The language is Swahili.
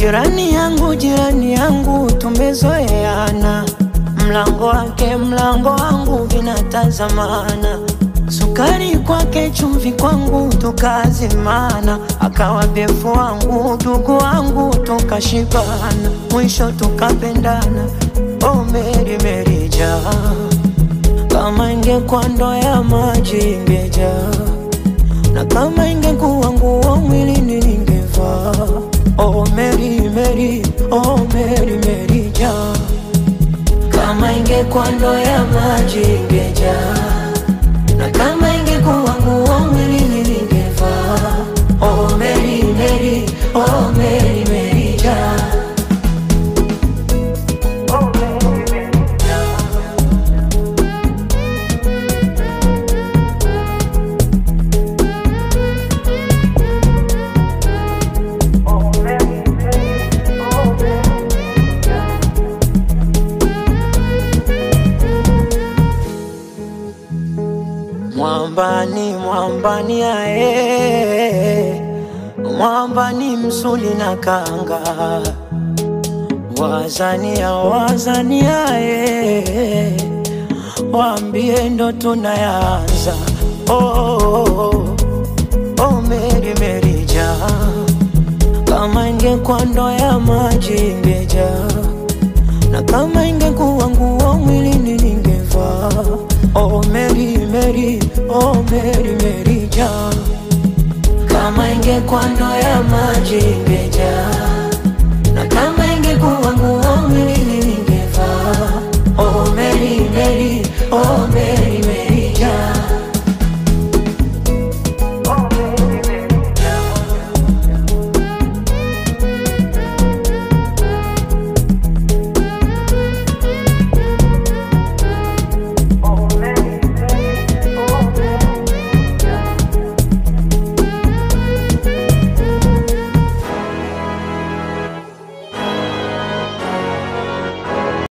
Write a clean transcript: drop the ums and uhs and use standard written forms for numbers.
Jirani yangu tumezoeana, mlango wake mlango wangu vinatazamana, sukari kwake chumvi kwangu tukazimana, akawa befu wangu dugu wangu tukashibana, mwisho tukapendana. Oh Mary Mary jaa, kama ingekuwa ndoo ya maji ingejaa, na kama ingekuwa nguo mwilini ningevaa. Oh Mary Mary, oh Mary Mary jaa, kama ingekuwa ndoo ya maji ingejaa, na kama ingekuwa nguo mwilini ningevaa. Oh Mary Mary, oh Mary Mary jaa. Oh Mary Mary jaa. Oh Mary Mary, oh Mary Mary jaa. Mwambani, mwambani ae, mwambani msuli na kanga, wazania, wazania ae, waambie ndo tunayanza. Oh, oh, oh, oh Mary Mary jaa, kama ingekuwa ndoo ya maji ingejaa, na kama ingekuwa nguo mwilini ningevaa. Oh Mary Mary, oh Mary Mary jaa, kama ingekuwa ndoo ya maji ingejaa, na kama ingekuwa nguo